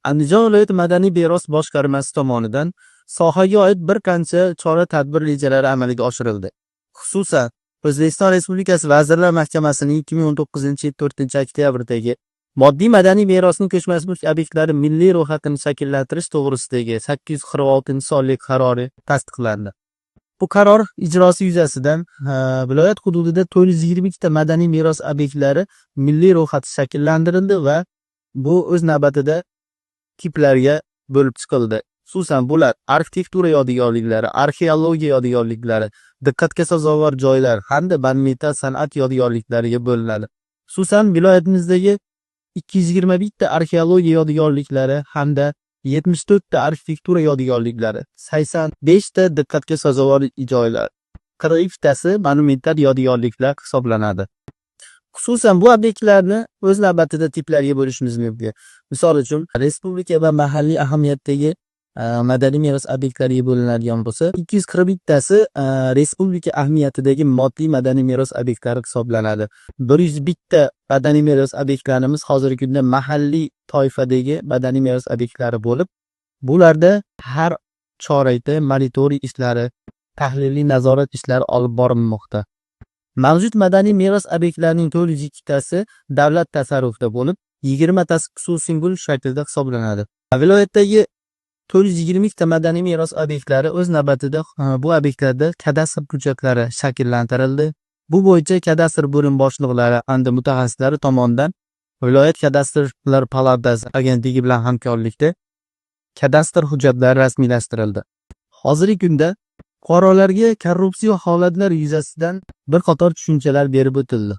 Andijon viloyati madaniy meros boshqarmasi tomonidan sohaga oid bir qancha chora-tadbir rejalari amalga oshirildi. Xususan, O'zbekiston Respublikasi Vazirlar Mahkamasining 2019-yil 4-oktyabrdagi moddiy madaniy merosning ko'chmas mulk obyektlari milliy ro'yxatini shakllantirish to'g'risidagi 846-sonli qarori tasdiqlandi. Bu qaror ijrosi yuzasidan viloyat hududida 422 ta madaniy meros obyektlari milliy ro'yxati shakllantirildi va bu o'z navbatida tiplarga bo'lib chiqildi. Xususan, bular arxitektura yodgorliklari, arxeologiya yodgorliklari, diqqatga sazovor joylar hamda monumental san'at yodgorliklariga bo'linadi. Xususan, viloyatimizdagi 221 ta arxeologiya yodgorliklari hamda 74 ta arxitektura yodgorliklari, 85 ta diqqatga sazovor joylar, 42 tasi monumental yodgorliklar hisoblanadi. Xususan, bu obyektlarni o'z navbatida tiplarga bo'lishimiz mumkin. Misol uchun, respublika va mahalliy ahamiyatdagi madaniy meros obyektlariga bo'linadigan bo'lsa, 241 tasi respublika ahamiyatidagi moddiy madaniy meros obyektlari hisoblanadi. 101 ta madaniy meros obyektlarimiz hozirgi kunda mahalliy toifadagi madaniy meros obyektlari bo'lib, bularda har chorakda monitoring ishlari, tahliliy nazorat ishlari olib borilmoqda. Mavjud madaniy meros obyektlarining 402 tasi davlat tasarrufida bo'lib, 20 tasi xususiy mulk shaklida hisoblanadi. Viloyatdagi 422 ta madaniy meros obyektlari o'z navbatida bu obyektlarda kadastr hujjatlari shakllantirildi. Bu bo'yicha kadastr bo'lim boshliqlari hamda mutaxassislari tomonidan viloyat kadastrlar palatasi agentligi bilan hamkorlikda kadastr hujjatlari rasmiylashtirildi. Hozirgi kunda fuqarolarga korrupsion holatlar yuzasidan bir qator tushunchalar berib o'tildi.